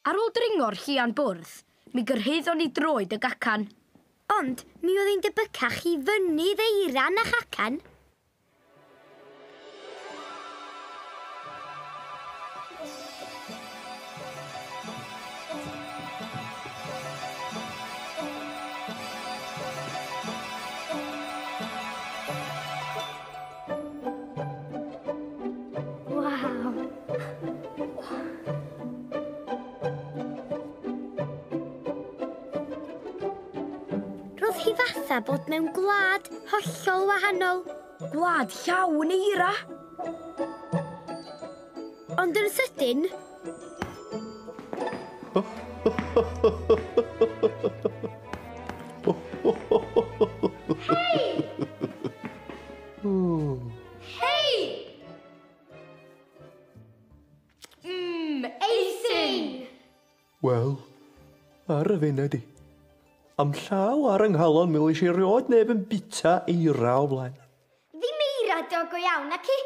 Ar ôl dringo'r llian bwrdd, mi gyrhaeddon ni droed y gacan. Ond mi oedd hi'n debycach i fynydd eira na chacan. Waw! Roedd hi fatha bod mewn gwlad hollol wahanol. Gwlad llawn eira. Ond yn sydyn... Hei! Hei! Eisin! Wel, ar y funud i. Am llaw ar yng nghalon mi welish i erioed neb yn bita eira o blaen. Ddim eira do go iawn, naci?